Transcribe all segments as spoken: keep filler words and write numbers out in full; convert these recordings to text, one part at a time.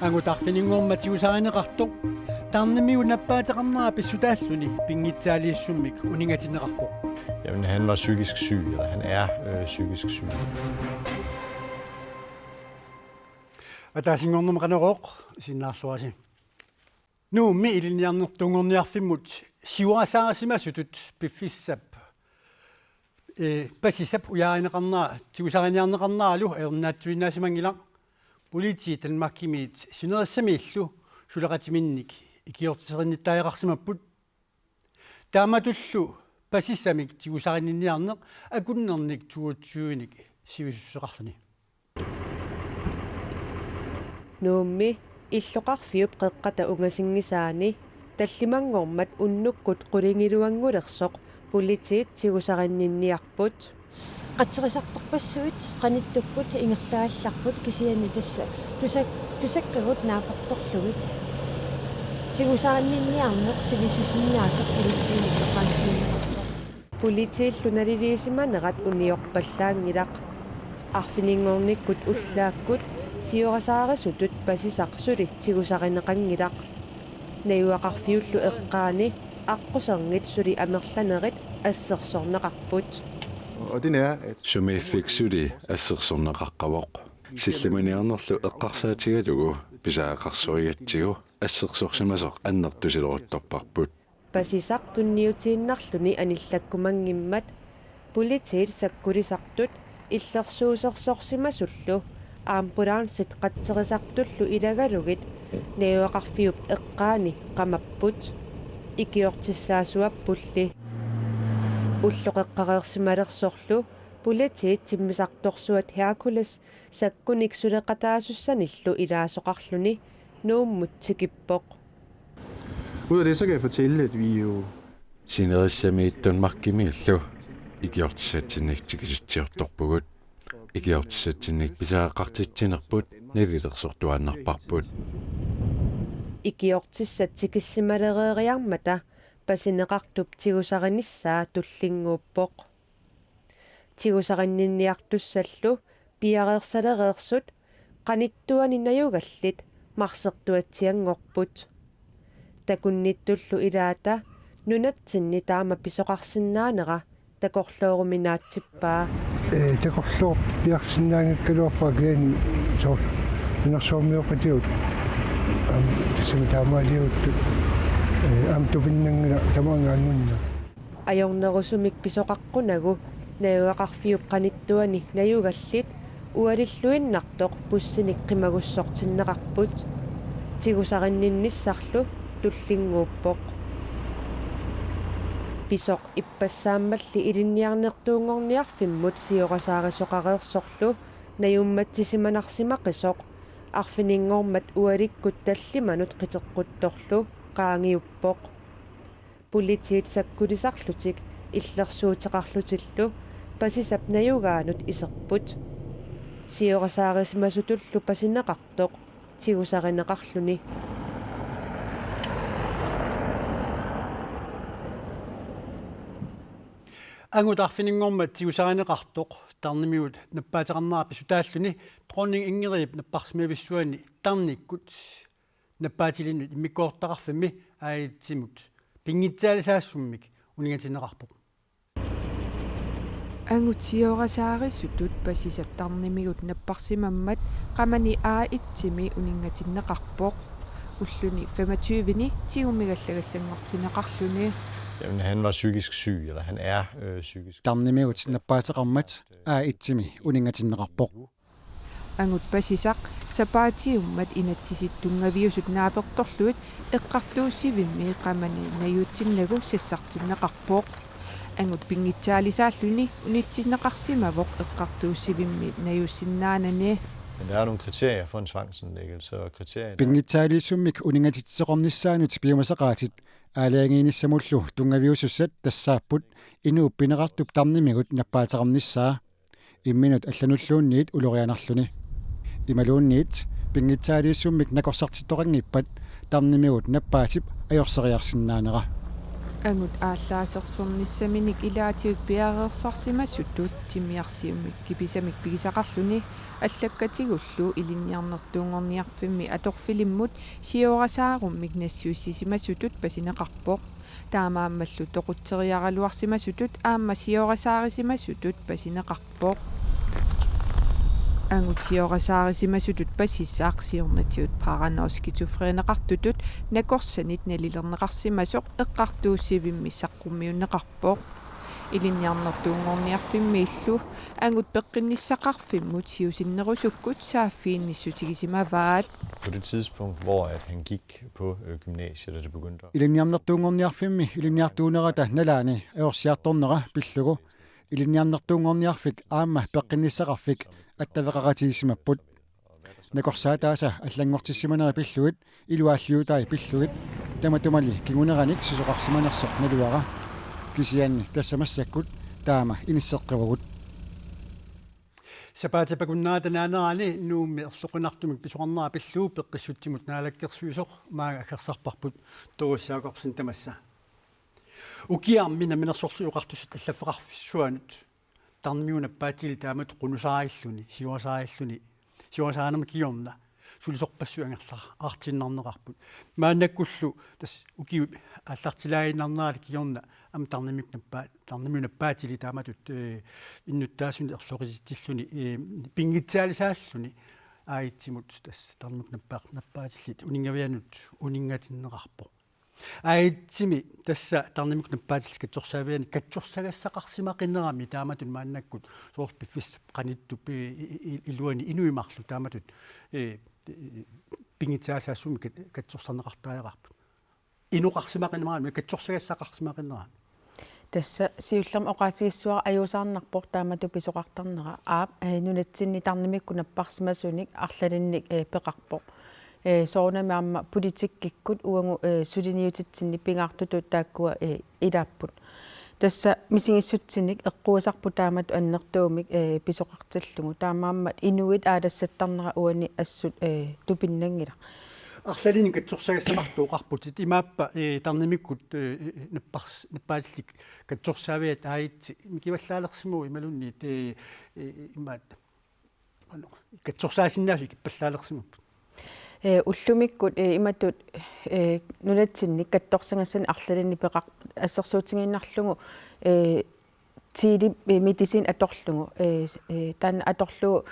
Angut arfininngormat tigusarineqartoq tarnimigut nappaateqarnera pissutaalluni pinngitsaaliissummik uningatinneqarpoq. Jamen, han var psykisk syg, eller han er øh, psykisk syg. Ataasinngornermi Qanorooq, sinnaarluarisi. Nuummi ilinniarnertuunngorniarfimmut siorasaarisimasutut piffissap, eh, pasisap ujaarineqarnera tigusariniarneqarneralu ajornaatsuinnaasimanngilaq. Politiit Danmarkimiit sinerissamiillu suleqatiminnik ikiortiserinnittariaqarsimapput. Taamatullu pasissamik tigusarinninniarneq akunnernik toogtyvenik sivisussuseqarluni. Nuummi illoqarfiup qeqqata ungasinngisaani tallimanngormat unnukkut qulingiluanngulersoq politiit tigusarinninniarput. Qatserisartorpassuit qanittukkut ingerlaallarput, kisianni tassa tusak-, tusakkagut naapertorlugit. Tigusarinninniarneq sivisusinnaasoq politiinit oqaatigineqarpoq. Politiillu naliliisimanerat uniorpallaanngilaq. Arfininngornikkut ullaakkut siorasaarisutut pasisaq suli tigusarineqanngilaq. Najugaqarfiullu eqqaani aqquserngit suli amerlanerit assersorneqarput. Og det er, at sumiiffik suli assersorneqaqqavoq. Sillimaniarnerlu eqqarsaatigalugu pisariaqarsorigatsigu assersorsimasoq annertusileruttorparput. Pasisaq tunniutiinnarluni anillakkumanngimmat politiit sakkulisartut illersuusersorsimasullu ambulancit qatserisartullu ilagalugit najugaqarfiup eqqaani qamapput. Ikiortissaasuappulli. Ulloqeqqareersimalersorlu politiit timmisartorsuat Hercules sakkunik suleqataasussanillu ilaasoqarluni Nuummut tikippoq. Ud af det, så kan jeg fortælle, at vi jo sinerissamiit Danmarkimiillu ikiortissatsinnik tikisitsiortorpugut. Ikiortissatsinnik pisariaqartitsinerput nalilersortuaannarparput. Ikiortissat tikissimalereeriarmata pasineqartup tigusarinissaa tullinnguuppoq. Tigusarinninniartussallu piareersalereersut qanittuani najugallit marsertuatsianngorput. Takunnittullu ilaata nunatsinni taama pisoqarsinnaanera takorlooruminaatsippaa. Ee, takorloorpiarsinnaanngikkaluarpara kisianni soorlu nunarsuarmioqatigut. Aamma tassami taamaaliuttut. Ee, aamma tupinnanngilaq tamaanga angunnera. Ajornerusumik pisoqaqqunagu najugaqarfiup qanittuani najugallit ualilluinnartoq bussinik qimagussortinneqarput. Tigusarinninnissarlu tullinnguuppoq. Pisoq ippassaammalli ilinniarnertuunngorniarfimmut siorasaarisoqareersorlu najummatsisimanarsimaqisoq arfininngormat ualikkut tallimanut qiteqquttorlu qaangiuppoq. Politiit sakkulisarlutik illersuuteqarlutillu pasisap najugaanut iserput. Siorasaarisimasutullu pasineqartoq tigusarineqarluni. Angut arfininngormat tigusarineqartoq tarnimigut nappaateqarnera pissutaalluni Dronning Ingridip napparsimavissuani tarnikkut nappaatilinnut immikkoortortaqarfimmi A et-imut pinngitsaalisaassummik uningatinneqarpoq. Angut siorasaarisutut pasisap tarnimigut napparsimammat qamani A et-imi uningatinneqarpoq. Ulluni femogtyveni tigumigallagassanngortinneqarluni. Jamen, han var psykisk syg, eller han er øh, psykisk. Tarnimigut nappaateqarmat A et-imi uningatinneqarpoq. Angut pasisaq sapaatiummat inatsisit tunngaviusut naapertorlugit eqqartuussivimmi qamani najuutsinnagu sassartinneqarpoq. Angut pinngitsaalisaalluni unitsinneqarsimavoq eqqartuussivimmi najuussinnaanani. Men der er nogle kriterier for en tvangsindlæggelse, og kriterierne er pinngitsaaliissummik uningatitseqarnissaanut piumasaqaatit aalajangiinissamullu tunngaviusussat tassaapput inuup pineqartup tarnimigut nappaateqarnissaa. Imminut allanulluunniit ulorianarluni. Imaluunniit pinngitsaaliissummik nakorsartittoqanngippat tarnimigut nappaatip ajorseriarsinnaanera. Angut aallaasersornissaminik ilaatigut piareersarsimasutut timmiarsiummik kipisamik pigisaqarluni allakkatigullu ilinniarnertuunngorniarfimmi atorfilimmut siorasaarummik nassiussisimasutut pasineqarpoq. Taamaammallu toqutseriaraluarsimasutut aamma siorasaarisimasutut pasineqarpoq. Angut siorasaarisimasutut pasisaq siornatigut paranoid skizofreneqartutut nakorsanit nalilerneqarsimasoq eqqartuussivimmi saqqummiunneqarpoq. Ilinniarnertuunngorniarfimmiillu angut peqqinnissaqarfimmut siusinnerusukkut saaffiginnissutigisimavaat. På det tidspunkt, hvor at han gik på øh, gymnasiet, da det begyndte. Ilinniarnertuunngorniarfimmi ilinniartuunerata nalaani ajorsiartornera pillugu ilinniarnertuunngorniarfik aamma peqqinnissaqarfik attaveqaqatigiissimapput. Nakorsaataasa allanngortissimaneri pillugit iluaalliutai pillugit tamatumali kinguneranik susoqarsimanersoq naluara. Kisianni tassa massakkut taama inisseqqivagut. Sapaatip akunnerata naanerani Nuummi erloqinartumik pisoqarnera pillugu peqqissutsimut naalakkersuisoq maanga aggersarparput Doris Jakobsen tamassa. Ukiarmi Namminersorlutik Oqartussat allaffeqarfissuanut tarnimigut nappaatilik taamatut qunusaarilluni, siorasaailluni, siorasaanermi kingorna sulisorpassuit angerlartiinnarneqarput. Maannakkullu tassa ukiut aallartilaaginnarnerali kingorna aamma tarnimigut nappaa-, tarnimigut nappaatilik taamatut, eh, innuttaasunik erloqisitsilluni, eh, pinngitsaalisaalluni A I-mut tassa tarnimigut nappaa-, nappaatillit uninngavianut uninngatinneqarpoq. A I-mi tassa tarnimigut nappaatillit katsorsaavianni katsorsagassaqarsimaqinerami taamatut maannakkut soorlu piffissap qanittumi i-, i-, i-, iluani inuit marluk taamatut, eh, eh, pinngitsaalisaassummik kat-, katsorsarneqartariaqarput. Inoqarsimaqinerami katsorsagassaqarsimaqinerami. Tassa siullermik oqaatigissavara ajuusaarnarpoq taamatut pisoqartarnera. Aap, eh, nunatsinni tarnimikkut napparsimasunik arlalinnik, eh, peqarpoq. Eh, soorunami aamma politikkikkut uagut, eh, suliniutitsinni pingaartutut taakkua, eh, ilaapput. Tassa misigissutsinik eqquisarput taamatut annertuumik, eh, pisoqartillugu. Taamaammat inuit aalassattarnera uani assut, eh, tupinnanngilaq. Arlalinnik katsorsagassaqartoqarputit imaappa, eh, tarnimikkut, eh, nappars-, nappaatillit katsorsaaviat A I-t mikivallaalersimavugut imaluunniit, eh, eh, imaat, ano, katsorsaasinnaasut ikippallaalersimapput. Eh, ullumikkut, eh, imatut, eh, nunatsinni katsorsagassanik arlalinnik peqar-, assersuutigiinnarlugu, eh, telemedicin atorlugu, eh, eh, taanna atorlugu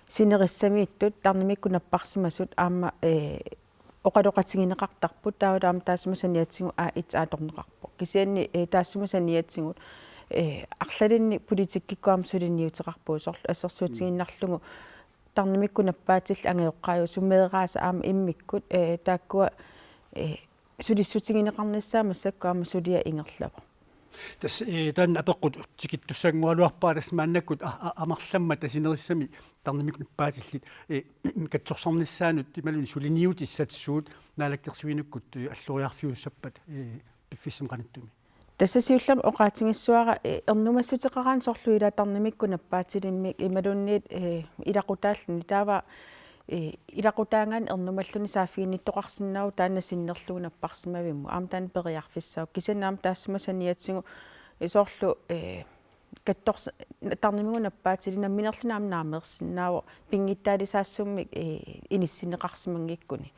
sinerissamiittut tarnimikkut napparsimasut aamma, eh, oqaloqatigineqartarput, taavalu aamma taassuma saniatigut A I-t atorneqarpoq. Kisianni, eh, taassuma saniatigut, eh, arlalinnik politikkikkut aamma suliniuteqarpugut soorlu assersuutigiinnarlugu tarnimikkut nappaatillit angajoqqaajusut meeraasa aamma immikkut, eh, taakkua, eh, sulissutigineqarnissaat massakkut aamma suliaq ingerlavoq. Tassa, eh, taanna apeqqut tikittussanngoraluarpara tassa maannakkut a-, a-, amerlammata sinerissami tarnimikkut nappaatillit, eh, katsorsarnissaannut imaluunniit suliniutissat suut naalakkersuinikkut, eh, alloriarfiussappata, eh, piffissami qanittumi. Tassa siullermik oqaatigissavara, eh, ernumassuteqaraanni soorlu ilaa tarnimikkut nappaatilimmik imaluunniit, eh, ilaqutaalluni taava, eh, ilaqutaagaanni ernumalluni saaffiginnittoqarsinnaavoq taanna sinnerlugu napparsimavimmut. Aamma taanna periarfissaavoq. Kisianni aamma taassuma saniatigut, eh, soorlu, eh, kattors-, tarnimigut nappaatilik nammineerluni aamma naameersinnaavoq pinngitsaalisaassummik, eh, inissinneqarsimanngikkuni.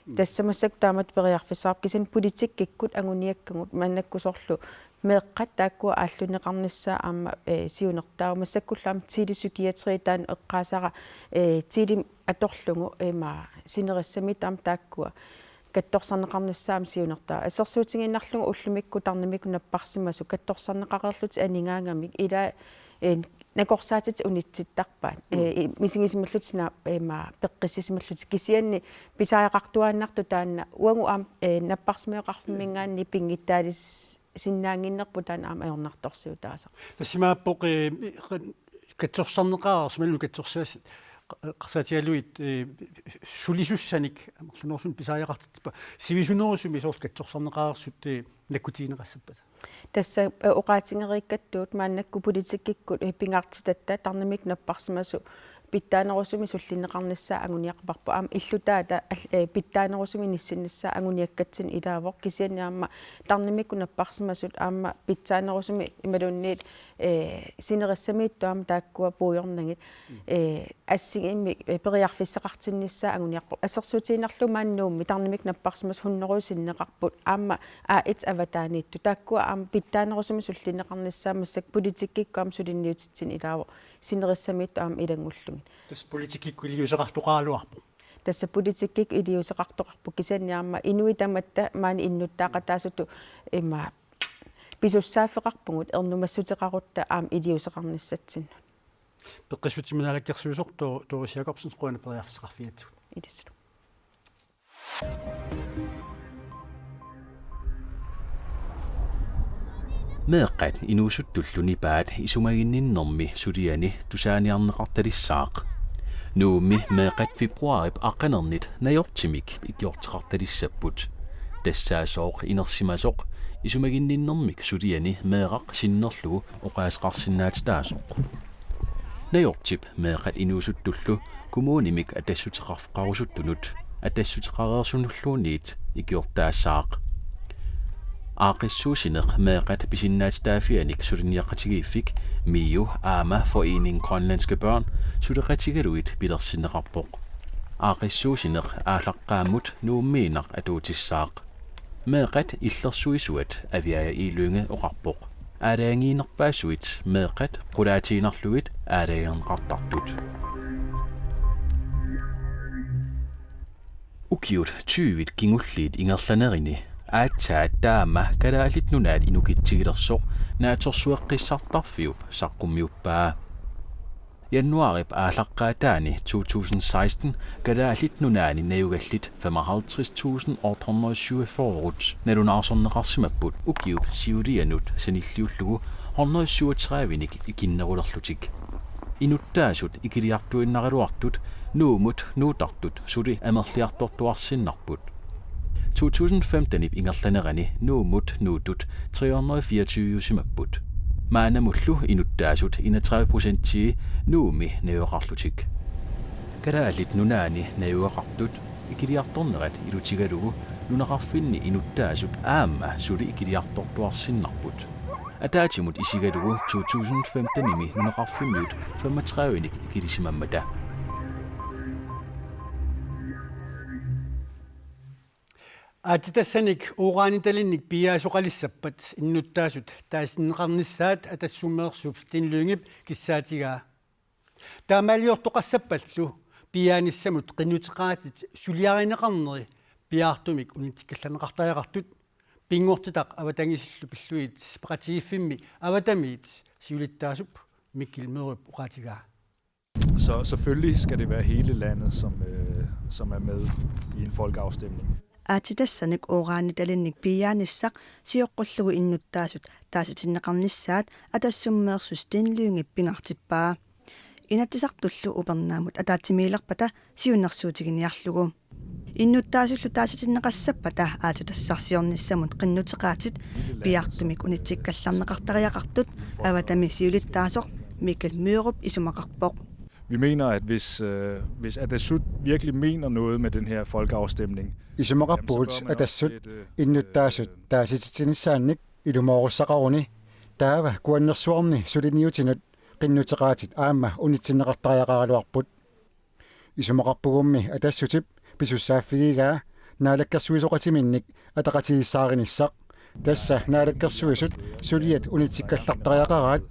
Mm. Tassa massakkut taamatut periarfissaqarpoq kisianni politikkikkut anguniakkagut maannakkut soorlu meeqqat taakkua aallunneqarnissaat aamma, eh, siunertaavoq massakkullu aamma telepsykiatri taanna eqqaasara, eh, tele atorlugu ima sinerissamiittut aamma taakkua katsorsarneqarnissaat aamma siunertaavoq. Assersuutigiinnarlugu ullumikkut tarnimikkut napparsimasut katsorsarneqareerlutik anigaangamik ilaa, eh, nakorsaatitik unitsittarpaat. Mm. Eh, i-, misigisimallutik sina-, eh, ima peqqissisimallutik kisianni pisariaqartuaannartoq taanna uagut aamma, eh, napparsimmaveqarfimminngaanniit pinngitsaalis-, sinnaannginnerput taanna aamma ajornartorsiutaasarpoq. Tassa imaappoq, eh, katsorsarneqareersoq imaluunniit katsorsaas-, eqqarsaatigalugit, eh, sulisussanik amerlanerusumik pisariaqartittarpaa sivisunerusumik soorlu katsorsarneqareersut, eh, nakkutigineqassappata. Tassa, eh, oqaatigereerakku maannakkut politikkikkut, eh, pingaartitatta tarnimikkut napparsimasut pitsaanerusumik sullinneqarnissaa anguniarparput. Aamma illutaata al-, eh, pitsaanerusumik inissinnissaa anguniakkatsinnut ilaavoq, kisianni aamma tarnimikkut napparsimasut aamma pitsaanerusumik imaluunniit, eh, sinerissamiittut aamma taakkua puigornagit, eh, assigiimmik, eh, periarfissaqartinnissaa anguniarparput. Assersuutigiinnarlugu maani Nuummi tarnimikkut napparsimasut hunnoruju sinneqarput, aamma A et avataaniittut. Taakkua aamma pitsaanerusumik sullinneqarnissaat massakkut politikkikkut aamma suliniutitsinnut ilaavoq, sinerissamiittut aamma ilanngullugit. Tassa politikkikkut iliuuseqartoqaraluarpoq. Tassa politikkikkut iliuuseqartoqarpoq, kisianni aamma inuit tamatta maani innuttaaqataasutut ima pisussaaffeqarpugut ernumassuteqarutta aamma iliuuseqarnissatsinnut. Peqqissutsimik naalakkersuisoq To-, Doris Jakobsen, qujanaq periarfissaqarfigigatsigut. Ilissilu. Meeqqat inuusuttullu nipaat isumaginninnermi suliani tusaaniarneqartalissaaq. Nuummi meeqqat februaarip aqqanernit Najortimik ikiorteqartalissapput. Tassaasooq inersimasoq isumaginninnermik suliani meeraq sinnerlugu oqaaseqarsinnaatitaasoq. Najortip meeqqat inuusuttullu kommunimik atassuteqarfeqarusuttunut atassuteqareersunulluunniit ikiortaassaaq. Aaqqissuussineq meeqqat pisinnaatitaaffiannik suliniaqatigiiffik MIO aamma Foreningen Grønlandske Børn suleqatigalugit pilersinneqarpoq. Aaqqissuussineq aallaqqaammut Nuummiinnaq atuutissaaq. Meeqqat illersuisuat Aviaja Egede Lynge oqarpoq aalajangiinerpaasuit meeqqat qulaatiinnarlugit aalajangerneqartartut. Ukiut tyvit kingulliit ingerlanerini aatsaat taama Kalaallit Nunaat inukitsigilersoq Naatsorsueqqissartarfiup saqqummiuppaa. Januaarip aallaqqaataani to tusind seksten Kalaallit Nunaanni najugallit femoghalvtreds tusind otte hundrede syvogfyrre nalunaarsorneqarsimapput ukiup siulianut sanilliullugu hundrede syvogtredivenik ikinnerulerlutik. Inuttaasut ikiliartuinnaraluartut Nuummut nuuttartut suli amerliartortuarsinnarput. To tusind femtenip ingerlanerani Nuummut nuuttut tre hundrede fireogtyveusimapput. Maannamullu inuttaasut enogtredive procentii Nuummi najugaqarlutik. Kalaallit Nunaanni najugaqartut ikiliartornerat ilutigalugu nunaqarfinni inuttaasut aamma suli ikiliartortuarsinnarput. Ataatsimut isigalugu to tusind femtenimi nunaqarfimmiut femogtredivenik ikilisimammata. Aatsitassanik uranitalinnik piiaasoqalissappat innuttaasut taasitinneqarnissaat Atassummeersuup Steen Lyngep kissaatigaa. Taamaaliortoqassappallu piiaanissamut qinnuteqaatit suliarineqarneri piaartumik unitsikkallarneqartariaqartut, pinngortitaq avatangiisillu pillugit peqatigiiffimmi avatamiit siulittaasup Mikkel Mørup oqaatigaa. Så selvfølgelig skal det være hele landet, som, øh, som er med i en folkeafstemning. Aatsitassanik uranitalinnik piiaanissaq sioqqullugu innuttaasut taasitinneqarnissaat Atassummeersuup Steen Lyngep pingaartippaa. Inatsisartullu upernaamut ataatsimiilerpata siunnersuutiginiarlugu. Innuttaasullu taasitinneqassappata aatsitassarsiornissamut qinnuteqaatit piaartumik unitsikkallarneqartariaqartut avatami siulittaasoq Mikkel Mørup isumaqarpoq. Vi mener, at hvis, øh, hvis Atassut virkelig mener noget med den her folkeafstemning, Isumaqarpugut jamen, så bør man også Atassut sætte, øh, innuttaasut taasititsinissaannik ilumoorussaqaruni, taava Kuannersuarni suliniutinut qinnuteqaatit aamma unitsinneqartariaqaraluarput. Isumaqarpugummi Atassutip pisussaaffigigaa naalakkersuisooqatiminnik ataqatigiissaarnissaq. Tassa naalakkersuisut suliat unitsikkallartariaqaraat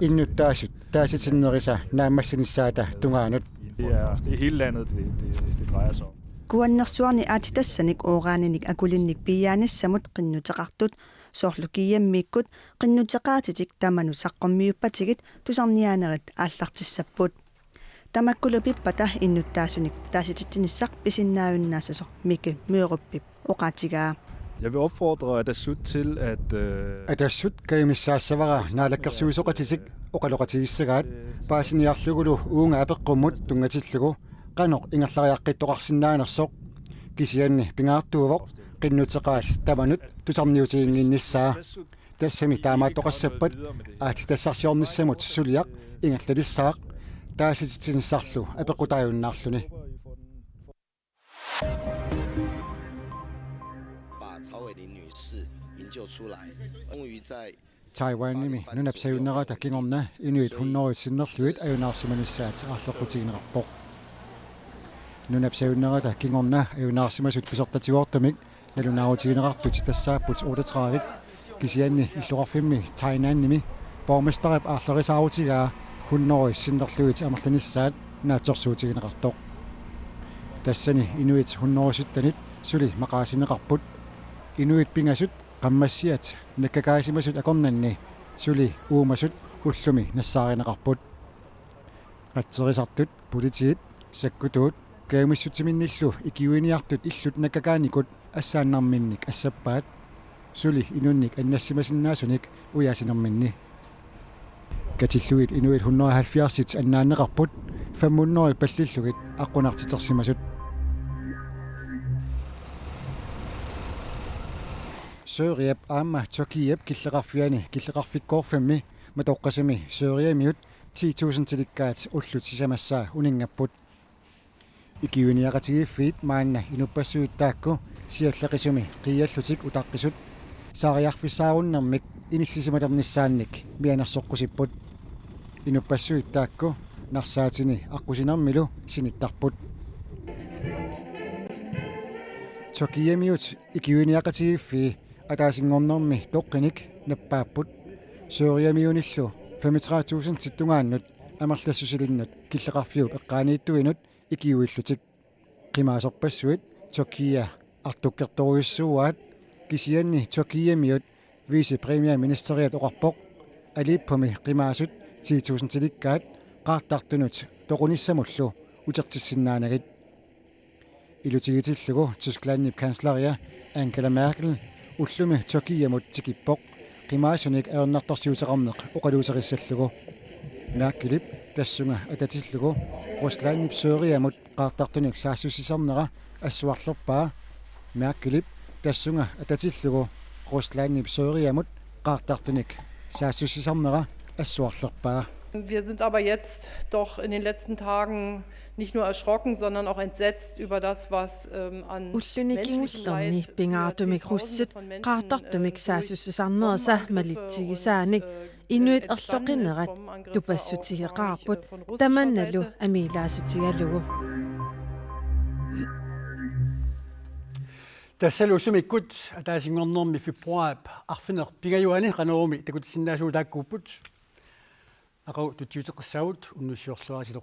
innuttaasut taasitinnerisa naammassinissaata tungaanut. Det er, det er hele landet, det, det, det drejer sig om. Kuannersuarni aatsitassanik uraninik akulinnik piiaanissamut qinnuteqartut soorlu G M-ikkut qinnuteqaatitik tamanut saqqummiuppatigit tusarniaanerit aallartissapput. Tamakkulu pippata innuttaasunik taasititsinissaq pisinnaajunnaassasoq Mikkel Mørupip oqaatigaa. Jeg vil opfordre Atassut til at, øh, Atassut kajumissaassavara naalakkersuisooqatitik oqaloqatigissagaat paasiniarlugulu uunga apeqqummut tunngatillugu qanoq ingerlariaqqittoqarsinnaanersoq. Kisianni pingaartuuvoq qinnuteqaat tamanut tusarniutiginnginnissaa. Tassami taamaattoqassappat aatsitassarsiornissamut suliaq ingerlalissaaq. taasititsinissarlu apeqqutaajunnaarluni. 把曹伟林女士营救出来，终于在 Taiwanimi nunap sajunnerata kingorna inuit hundredet sinnerlugit ajunaarsimanissaat aarleqqutigineqarpoq. Nunap sajunnerata kingorna ajunaarsimasut pisortatigoortumik nalunaarutigineqartut tassaapput otteogtredive, kisianni illoqarfimmi Tainanimi borgmesterip aarlerisaarutigaa hundredet sinnerlugit amerlanissaat naatsorsuutigineqartoq. Tassani inuit hundredet syttenit suli maqaasineqarput. Inuit pingasut qammassiat nakkakaasimasut akornanni suli uumasut ullumi nassaarineqarput. Qatserisartut, politiit, sakkutuut, kajumissutiminnillu ikiuiniartut illut nakkakaanikut assaannarminnik assappaat, suli inunnik annassimasinnaasunik ujaasinerminni. Katillugit inuit hundrede halvfjerdsit annaanneqarput, fem hundrede pallillugit aqqunartitersimasut. Syriap aamma Tyrkiap killeqarfiani killeqarfikkoorfimmi matoqqasumi Syriamiut ti tusindilikkaat ullut sisamassaa uninngapput. Ikiuiniaqatigiiffiit maanna inuppassuit taakku siallaqisumi qiiallutik utaqqisut saariarfissaarunnermik inissisimalernissaannik mianersoqqusipput. Inuppassuit taakku narsaatini aqqusinermilu sinittarput. Tyrkiamiut ikiuiniaqatigiiffii ataasinngornermi toqqinik nappaapput. Syriamiunillu femogtredive tusindit tungaannut amerlassusilinnut killeqarfiup eqqaaniittuinut ikiuillutik. Qimaasorpassuit Tyrkia artukkertorujussuuaat, kisianni Tyrkiamiut vicepremierministeriat oqarpoq Aleppumi qimaasut ti tusindilikkaat qaartartunut toqunissamullu utertissinnaanagit. Ilutigitillugu Tysklandip kansleria Angela Merkel ullumi Tyrkiamut tikippoq qimaasunik ajornartorsiuteqarneq oqaluuserissallugu. Merkelip tassunga atatillugu Ruslandip Syriamut qaartartunik saassussisarnera assuarlerpaa. Merkelip tassunga atatillugu Ruslandip Syriamut qaartartunik saassussisarnera assuarlerpaa. Wir sind aber jetzt doch in den letzten Tagen nicht nur erschrocken, sondern auch entsetzt über das, was ähm, an Ulluni menschlichem kingullerni Leid für pingaartumik Zehntausende russit von Menschen qaartartumik äh, durch saassussisarnerisa Bombenangriffe malitsigisaannik und, äh, inuit entstanden ist. erloqinnerat Bombenangriffe auch tupassutigeqaarput vorrangig, äh, von russischer tamannalu Seite. Amiilaasutigalugu. Tassalu ullumikkut ataasinngornermi februaarip arfineq-pingajuani Qanoorumi takutissinnaasugut taakkuupput. Aqagu tutsiuteqqissaagut, unnussiorluarisilu.